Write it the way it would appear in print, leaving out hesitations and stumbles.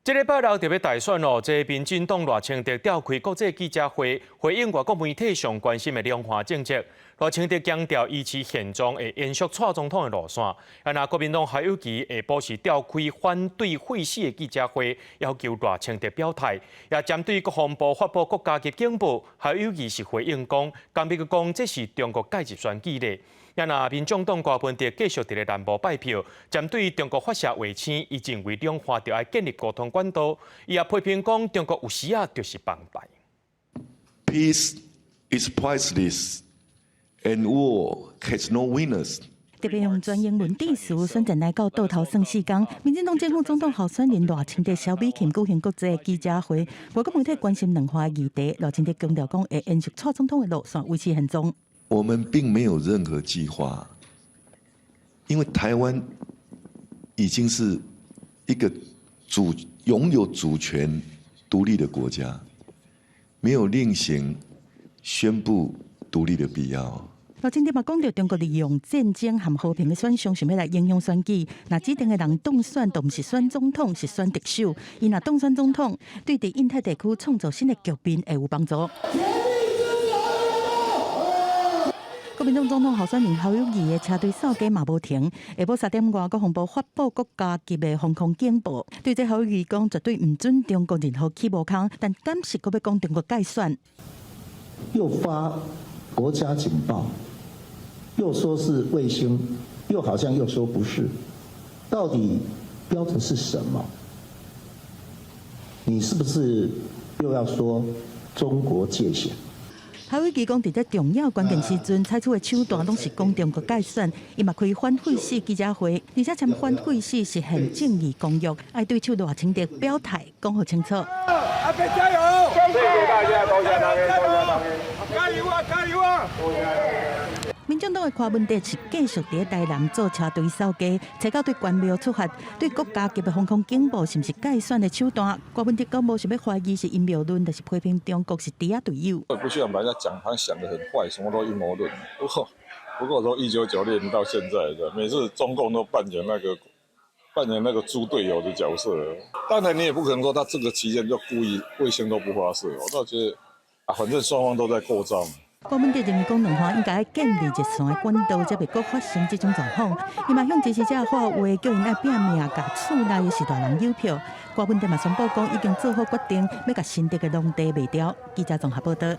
這禮拜六就欲大選囉，這民進黨賴清德召開國際記者會，回應外國媒體上關心的兩岸政策。賴清德強調，維持現狀會延續蔡總統的路線。啊，若國民黨侯友宜下晡是召開反對廢死的記者會，要求賴清德表態。也針對國防部發布國家級警報，侯友宜是回應講，敢欲閣講這是中國介入選舉咧。啊，若民眾黨柯文哲繼續佇咧南部拜票，針對中國發射衛星，伊認為兩岸著愛建立溝通管道。伊也批評講，中國有時仔就是放大。 Peace is priceless, and war has no winners. 特別用全英文致辭，選戰來到倒頭算四工。民進黨正副總統候選人賴清德、蕭美琴舉行國際記者會，外國媒體關心兩岸議題，賴清德強調講會延續蔡總統的路線，維持現狀。我們並沒有任何計劃，因為台灣已經是一個擁有主權獨立的國家，沒有另行宣布獨立的必要。賴清德嘛講著中國利用戰爭和和平的選項，想欲來影響選舉。若指定的人當選，就毋是選總統，是選特首。伊若當選總統，對佇印太地區創造新的局面會有幫助。國民黨總統候選人侯友宜的車隊掃街嘛無停，下晡3點外，國防部發布國家級的防空警報，對這侯友宜講絕對毋准中國任何起無空，但敢是閣欲講中國介選？又發國家警報，又說是衛星，又好像又說不是，到底標準是什麼？你是不是又要說中國介選？侯友宜講，佇這重要關鍵時陣採取的手段，攏是講中國介選。伊嘛開反廢死記者會，而且稱反廢死是憲政義公約，愛對手賴清德表態講予清楚。阿伯加油！謝謝大家，多謝大家，多謝大家，加油啊，加油啊！民進黨的柯文哲是繼續佇台南做車隊掃街，冊九對關廟出發，對國家級的防空警報是毋是介選的手段？柯文哲講無想欲懷疑是陰謀論，但是批評中國是豬仔隊友。我不希望把人家講，他想得很壞，什麼都陰謀論。不過從1996年到現在的，每次中共都扮演那個豬隊友的角色。當然你也不可能說他這個期間就故意衛星都不發射，我倒覺得啊，反正雙方都在過招。柯文哲認為講兩岸應該建立熱線的管道，才袂閣發生這種狀況。伊嘛向支持者發話，叫𪜶愛拚命，共厝內的序大人郵票。柯文哲嘛宣布講已經做好決定，欲共新竹的農地賣掉。記者綜合報道。